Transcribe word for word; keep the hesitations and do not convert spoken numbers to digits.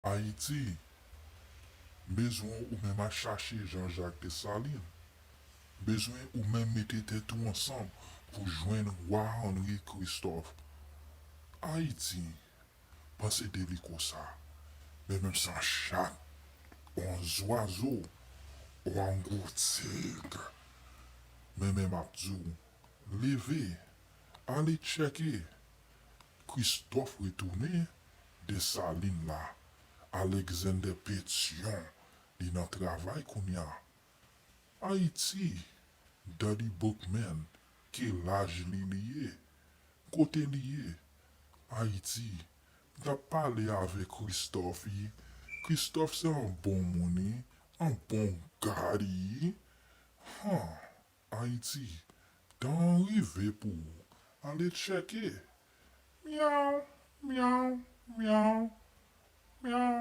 Ayiti, bezwen ou menm al chache Jean-Jacques Dessalines. Bezwen ou menm mete tèt ou ansanm pou jwenn Wa Henri Christophe. Ayiti, panse de li konsa. Men menm se yon chat, yon zwazo, yon gwo tig. Men menm ap di w, leve, ale tcheke. Christophe retounen, Dessalines la, Alexander Pétion, li nan travay kounye a. Ayiti, Dany Boukman, ki laj li li ye? Kote li ye? Ayiti, m t ap pale avèk Christophe, wi. Christophe se yon bon moun, wi. Yon bon gad, wi. Han, Ayiti, tan an rive pou w ale tcheke. Myaw, myaw, myaw, myaw.